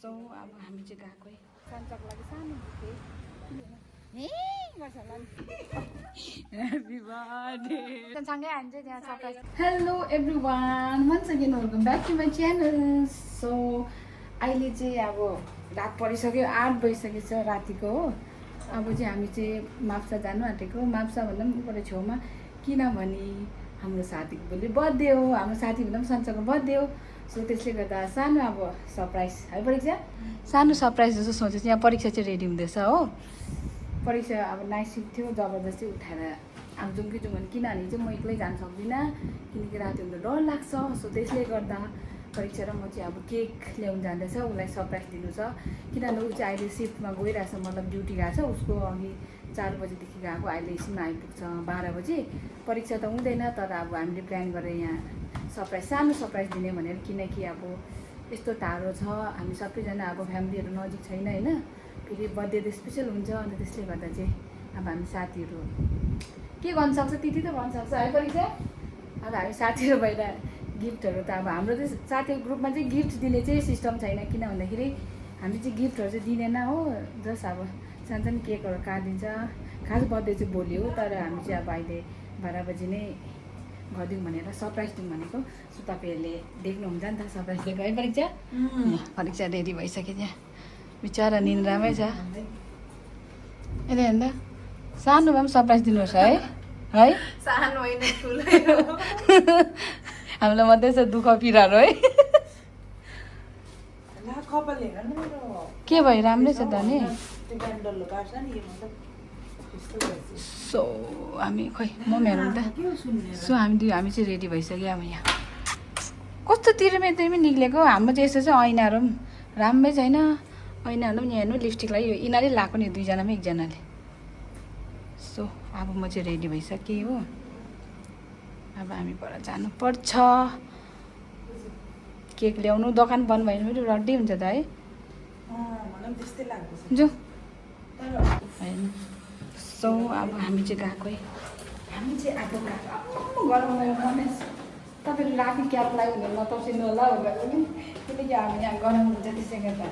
So अब हामी चाहिँ गएको है सन्चको लागि सानो बुके सँगै हान्छ त्यहाँ surprise. Hello everyone, once again welcome back to my channel. So अहिले चाहिँ अब रात परिसक्यो, 8 बजिसकेको छ रातिको हो। अब चाहिँ हामी चाहिँ माप्सा जानु आँटेको, माप्सा भन्दा पनि उपर छेउमा, किनभने हाम्रो साथीको भोलि बर्थडे हो। हाम्रो साथी भन्दा पनि सन्चको बर्थडे हो। सो त्यसले गर्दा सानो अब सरप्राइज है, परीक्षा सानो सरप्राइज जस्तो सोचेपछि यहाँ परीक्षा चाहिँ रेडी हुँदैछ हो। परीक्षा अब नाइट सिफ्ट थियो, जबरजस्ती उठाएर अब जाउँ कि जाउँ भने, किनभने चाहिँ म एक्लै जानु सक्दिनँ किनकि राति हुँदा डर लाग्छ। सो त्यसले गर्दा परीक्षा र म चाहिँ अब केक ल्याउनु जाँदैछ, उसलाई सरप्राइज दिनु छ। किनभने ऊ चाहिँ अहिले सिफ्टमा गइरहेछ, मतलब ड्युटी गएको छ। उसको अघि 4 बजीदेखि गएको, अहिले एकछिनमा आइपुग्छ 12 बजी। परीक्षा त हुँदैन, तर अब हामीले प्लान गरेर यहाँ सरप्राइज सानो सरप्राइज दिने भनेर, किनकि अब यस्तो टाढो छ, हामी सबैजना अब फ्यामिलीहरू नजिक छैन होइन। फेरि बर्थडे त स्पेसल हुन्छ, अन्त त्यसले गर्दा चाहिँ अब हामी साथीहरू के गर्नु सक्छ त्यति त गर्नु सक्छ है परीक्षा। अब हामी साथीहरू भएर गिफ्टहरू त अब हाम्रो चाहिँ साथीको ग्रुपमा चाहिँ गिफ्ट दिने चाहिँ सिस्टम छैन, किन भन्दाखेरि हामी चाहिँ गिफ्टहरू चाहिँ दिँदैन हो। जस्ट अब सानसानो केकहरू काटिदिन्छ। खास बर्थडे चाहिँ भोलि हो, तर हामी चाहिँ अब अहिले 12 बजी नै गरिदिउँ भनेर सरप्राइज दिउँ भनेको। सो तपाईँहरूले देख्नुहुन्छ नि त सरप्राइज दिएको है परीक्षा। परीक्षा रेडी भइसक्यो, त्यहाँ बिचरा निन्द्रामै छ। यसले हेर्दा सानो भए पनि सरप्राइज दिनुहोस् है, है सानो होइन ठुलै हो। हामीलाई मात्रै छ दुःख पिराहरू है। के भयो, राम्रै छ त नि। सो हामी खोइ म हेरौँ त। सो हामी चाहिँ रेडी भइसक्यो। अब यहाँ कस्तो तिरमै निक्लेको, हाम्रो चाहिँ यस्तो चाहिँ ऐनाहरू पनि राम्रै छैन। ऐनाहरू पनि हेर्नु, लिपस्टिकलाई यो यिनीहरूले लगाएको नि, दुईजनामा एकजनाले। सो अब म चाहिँ रेडी भइसकेँ हो। अब हामी पर जानुपर्छ केक ल्याउनु। दोकान बन्द भयो भने पनि रड्डी हुन्छ त है। जो होइन। सो अब हामी चाहिँ गएको है, हामी चाहिँ अब गएको। गरम गयो रमेश, तपाईँले राति क्याब लाग्यो भने नतर्सिनु होला भनेर पनि, किनकि हामी यहाँ गरम हुन्छ। त्यसै गर्दा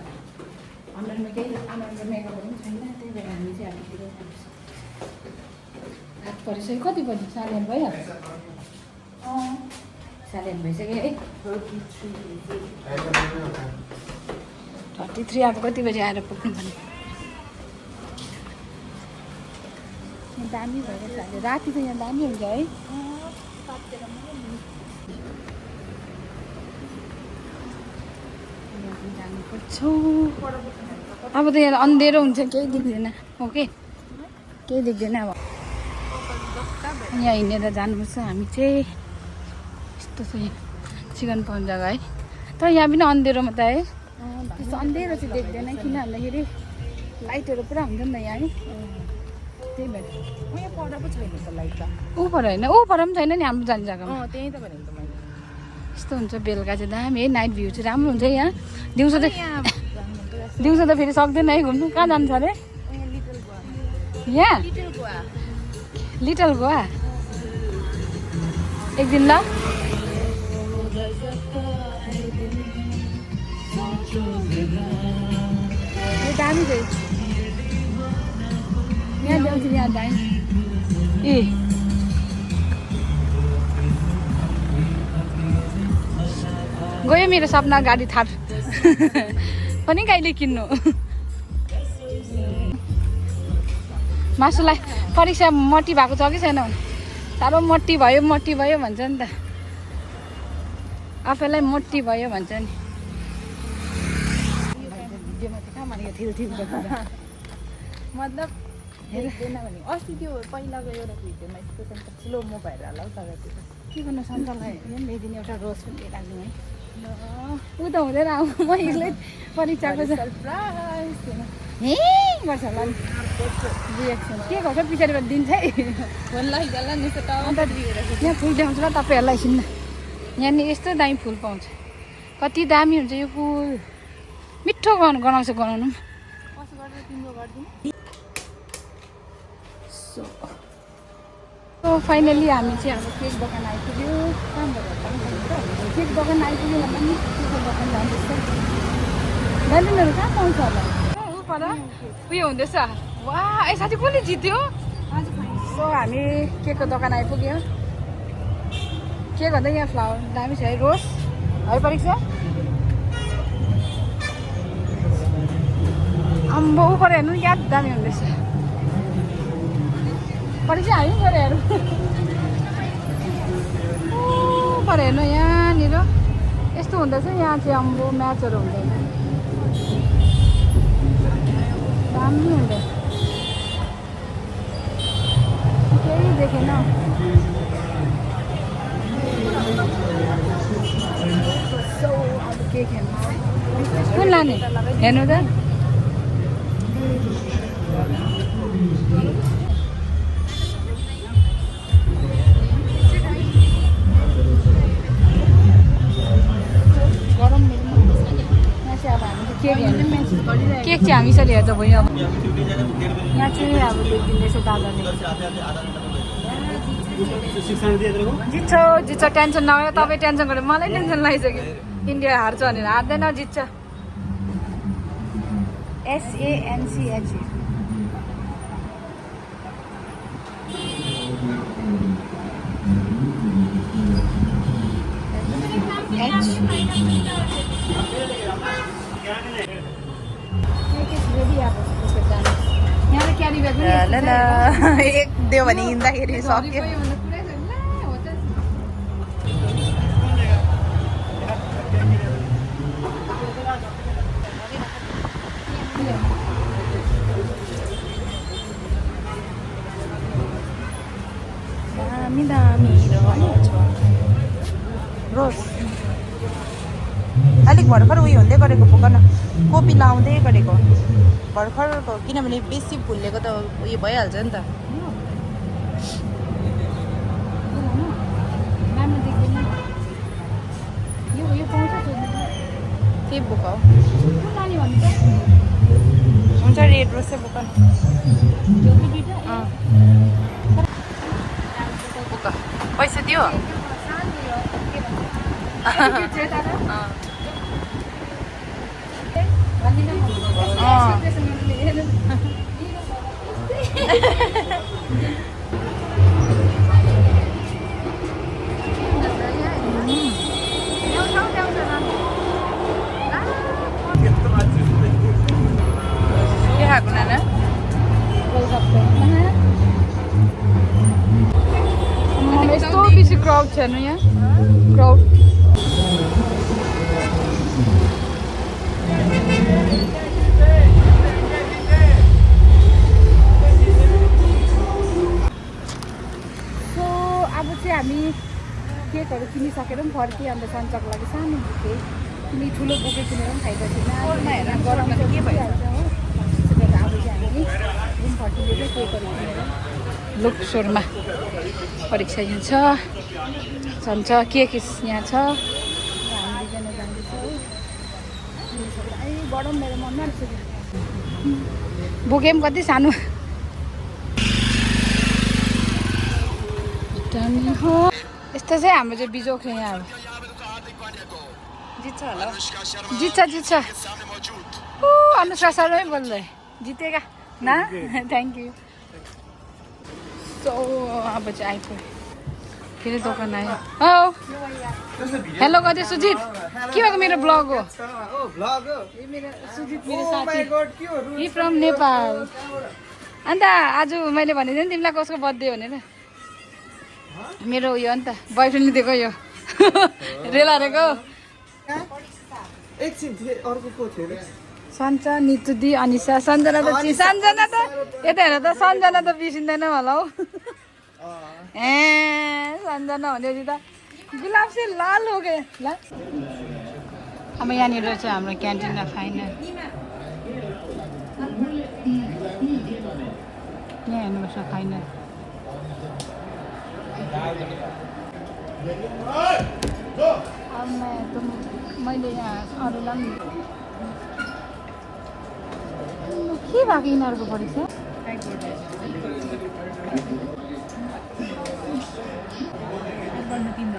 अनुहारमा केही मेकअपहरू पनि छैन, त्यही भएर हामी चाहिँ अब रात परिसक्यो। कति बजी? 8:30 भइहाल्छ। 8:30 भइसक्यो है। 33 अब कति बजी आएर पुग्नु भने। दामी भइरहेछ अहिले, राति त यहाँ दामी हुन्छ है। जानुपर्छ अब त यहाँ अँधेरो हुन्छ, केही देख्दैन। ओके केही देख्दैन। अब यहाँ हिँडेर जानुपर्छ हामी चाहिँ। यस्तो छ यहाँ चिकन पाउने जग्गा है, तर यहाँ पनि अँधेरो मात्रै है। त्यस्तो अँधेरो चाहिँ देख्दैन, किन भन्दाखेरि लाइटहरू पुरा हुन्छ नि त यहाँ है। त्यही भएर पर पो छैन त लाइट त। ऊ पर होइन, ऊ पर पनि छैन नि हाम्रो जाने जग्गामा। त्यही त भनेको त मैले। यस्तो हुन्छ बेलुका चाहिँ दामी है, नाइट भ्यू चाहिँ राम्रो हुन्छ यहाँ। दिउँसो त फेरि सक्दैन है घुम्नु। कहाँ जान्छ अरे? यहाँ लिटल गोवा एक दिन ल। दामी चाहिँ यहाँ ल्याउँछु, यहाँ दामी। ए गयो मेरो सपना गाडी थार पनि कहिले किन्नु। मासुलाई परीक्षा मोटी भएको छ कि छैन, साह्रो मोटी भयो भन्छ नि त। आफैलाई मोटी भयो भन्छ नि। भिडियोमा चाहिँ कहाँ भनेको मतलब हेर्दैन भने अस्ति त्यो पहिलाको एउटा भिडियोमा यस्तो स्लो मो भएर होला हौ तपाईँको। के गर्नु, सन्तालाई ल्याइदिने एउटा रोज पनि लिइराख्नु है। ऊ त हुँदैन, अब म एक्लै परीक्षाको सरप्राइज हे गर्छ होला नि रिएक्सन। के गर्छ पछाडिबाट दिन्छ है, फोन लगाइदिएला नि। अन्त यहाँ फुल देखाउँछ ल तपाईँहरूलाई एकछिन। यहाँनिर यस्तो दामी फुल पाउँछ, कति दामी हुन्छ यो फुल। मिठो गनाउँछ गनाउनु पनि। कसो गरेर तिम्रो गरिदिनु। सो फाइनली हामी चाहिँ अब केक दोकान आइपुग्यो। केक दोकान आइपुग्यो भन्दा पनि केक दोकान जाँदैछ। भ्यालिनहरू कहाँ पाउँछ होला ऊ पर उयो हुँदैछ वा ए साथी कसले जित्यो सो हामी केकको दोकान आइपुग्यो के भन्दा यहाँ फ्लावर दामी छ है रोज है परीक्षा अम्बो पर हेर्नु याद दामी हुँदैछ परीक्षा हामी पर हेर्नु पर हेर्नु यहाँनिर यस्तो हुँदैछ यहाँ चाहिँ अम्बो म्याचहरू हुँदैन दामी हुँदैन केही देखेन अब के खेल्नु कुन लाने हेर्नु त केक चाहिँ हामी यसरी हेर्छ भयो अब यहाँ चाहिँ अब देखिँदैछ दादाले जित्छ टेन्सन नभएर तपाईँ टेन्सन गर्यो मलाई टेन्सन लागिसक्यो इन्डिया हार्छ भनेर हार्दैन जित्छ SANCH यहाँ त क्यारी ब्याग एक दियो भने हिँड्दाखेरि सक्यो दामी दामी रोज अलिक भर्खर उयो हुँदै गरेको पुगन कोपी लाउँदै गरेको भर्खरको किनभने बेसी फुलेको त उयो भइहाल्छ नि त के बुक हो हुन्छ रेड रोज चाहिँ बुक बुक पैसा दियो यस्तो बेसी क्राउड छैन यहाँ क्राउड सो अब चाहिँ हामी केकहरू किनिसकेर पनि फर्कियो अन्त सन्चको लागि सानो बुके किनी ठुलो बुके किनेर पनि खाइदिएको थिएन गरम के भइहाल्छ हो त्यसो भएर अब चाहिँ हामी रुम फर्किँदै केकहरू किनेर लुक्सोरमा परीक्षा यहाँ छ सन्च केक यहाँ छ हामी दुईजना जाँदैछौँ है गरम मेरो मनमा बुके पनि कति सानो हो यस्तो चाहिँ हाम्रो चाहिँ बिजोग छ यहाँ अब जित्छ होला जित्छ अनुष्का शर्मै बोल्दै जितेका न थ्याङ्क यू सो अब चाहिँ आइपुग्यो फेरि दोकान आयो हो हेलो गरे सुजित के भएको मेरो ब्लग हो सुजित मेरो साथी फ्रम नेपाल अन्त आज मैले भनेको नि तिमीलाई कसको बर्थडे भनेर मेरो उयो अन्त बोयफ्रेन्डले दिएको यो रेलारेको सन्च नितुदी अनिसा सञ्जना त यता हेर त सञ्जना त बिर्सिँदैन होला हौ ए सञ्जना भनेपछि त गुलाब चाहिँ लाल हो गयो ल अब यहाँनिर चाहिँ हाम्रो क्यान्टिनमा खाइन यहाँ हेर्नुपर्छ खाइन मैले यहाँ अरूलाई के भएको यिनीहरूको परीक्षा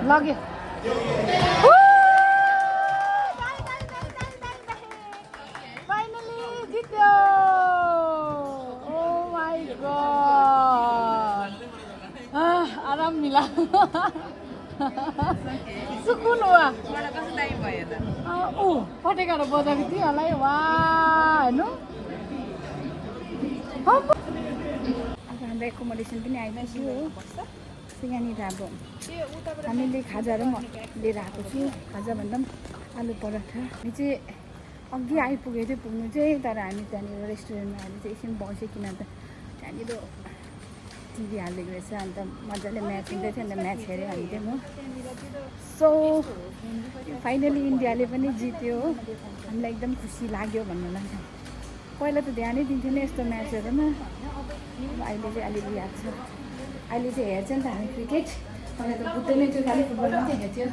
लग्यो सुकुन वा मलाई कस्तो दामी भयो त ऊ पटेकाहरू बजाएको थियो होला है वा हेर्नु अब हाम्रो एकोमोडेसन पनि आइपुग्यो हो यहाँनिर अब हामीले खाजाहरू पनि लिएर आएको छु खाजा भन्दा पनि आलु पराठा हामी चाहिँ अघि आइपुगेको थियो पुग्नु चाहिँ तर हामी त्यहाँनिर रेस्टुरेन्टमा हामी चाहिँ एकछिन बस्यो किन त त्यहाँनिर टिभी हालिदिएको रहेछ अन्त मजाले म्याच हुँदै थियो अन्त म्याच हेऱ्यो हामी चाहिँ म सो फाइनली इन्डियाले पनि जित्यो हो हामीलाई एकदम खुसी लाग्यो भन्नु लाग्छ पहिला त ध्यानै दिन्थेन यस्तो म्याचहरूमा अहिले चाहिँ अलिअलि याद छ अहिले चाहिँ हेर्छ नि त हामी क्रिकेट पहिला त बुझ्दैनै थियो खालि फुटबल मात्रै हेर्थ्यो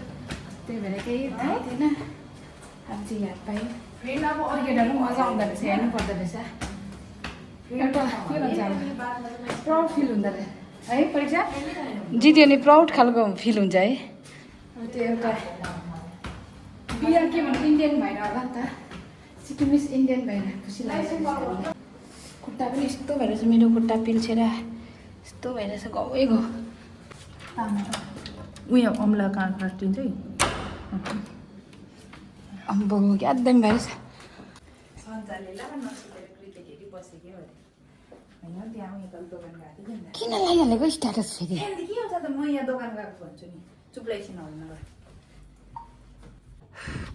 त्यही भएर केही थाहा थिएन अब चाहिँ याद पायो फेरि अब अर्केटहरू पनि मजा आउँदो रहेछ हेर्नु पर्दो रहेछ एउटा के भन्छ अब प्राउड फिल हुँदो रहेछ है परीक्षा जित्यो भने प्राउड खालको फिल हुन्छ है त्यो एउटा बियर के भन्छ इन्डियन भएर होला नि त सिक्किमिस इन्डियन भएर खुसी लागेको खुट्टा पनि यस्तो भइरहेछ मेरो खुट्टा पिल्छेर यस्तो भइरहेछ गाउँ गो उयो अम्ला कहाँ काटिन्छ है अम्बो क्या दामी भइरहेछ किन लगाइहालेको स्ट्याटस फेरि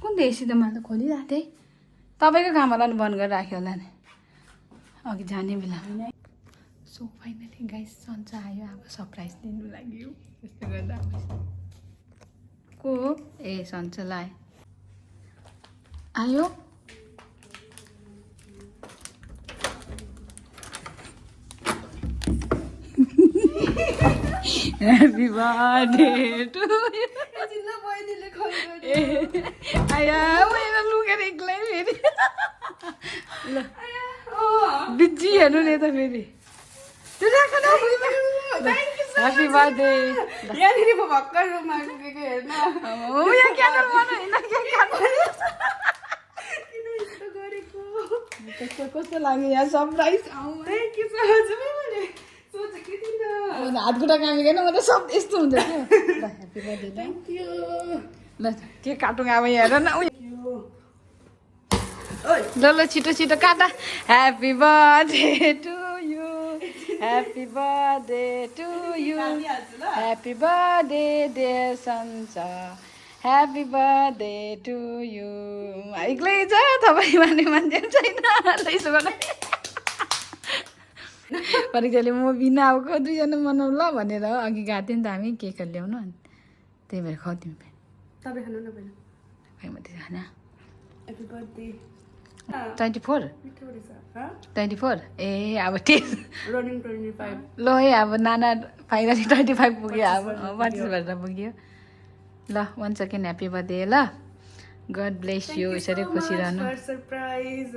कुन त एसी त मलाई त खोलिरहेको थिएँ तपाईँको काम होला नि बन्द गरेर राख्यो होला नि अघि जाने बेला सो फाइनली गाइस सन्चो आयो अब सरप्राइज दिनु लाग्यो त्यस्तो गर्दा को हो ए सन्चोलाई आयो Happy birthday to you. आया मैले लुकेर एक्लै फेरि ल बिजी हेर्नु नि त फेरि ह्याप्पी बर्थडे यहाँनिर म भर्खर रुममा पुगेको हेर्न यहाँ क्यान्डल बनाएन किन यस्तो गरेको कस्तो लाग्यो यहाँ सरप्राइज के छ हजुर मैले सोचेकै थिइनँ हातखुट्टा कामेको म त सब यस्तो हुन्छ क्या ल ह्याप्पी बर्थडे थ्याङ्क यू ल के काटौँ अब हेर न ल ल छिटो छिटो काटा happy birthday to you happy birthday to you happy birthday dear Sancha happy birthday to you एक्लै छ तपाईँ माने मान्छे छैन यसो गर्न परीक्षाले म बिना अब दुईजना मनाउँ ल भनेर अघि गएको थियो नि त हामी केकहरू ल्याउनु अनि त्यही भएर खुवाउँथ्यौँ तपाईँ खानु न पहिला खै मात्रै खाना ह्याप्पी बर्थडे 24 मिठो रहेछ 24 ए अब टेस्ट रनिङ 25 ल है अब नाना फाइनली 25 पुग्यो अब 25 भएर पुग्यो ल वान सेकेन्ड ह्याप्पी बर्थडे ल गड ब्लेस यु यसरी खुसी रहनु सरप्राइज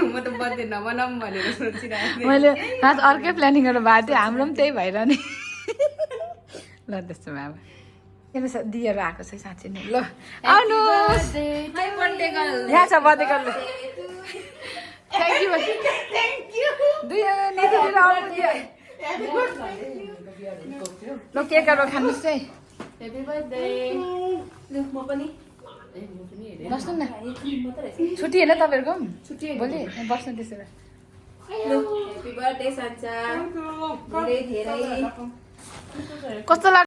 म त बर्थडे नमनाऊँ भनेर सोचिरहेको मैले खास अर्कै प्लानिङहरू भएको थियो हाम्रो पनि त्यही भएर नि ल त्यस्तो भए अब मेरो दिएर आएको छ साँच्चै नै ल आउनुहोस् यहाँ छ बर्थडे गर्नु थ्याङ्क यू दुईजना नेतातिर आउनु ल केकहरू खानुहोस् चाहिँ ह्याप्पी बर्थडे म पनि बस्नु न छुट्टी होइन तपाईँहरूको पनि भोलि बस्नु त्यसो भए ह्याप्पी बर्थडे सन्चा धेरै धेरै कस्तो लाग्छ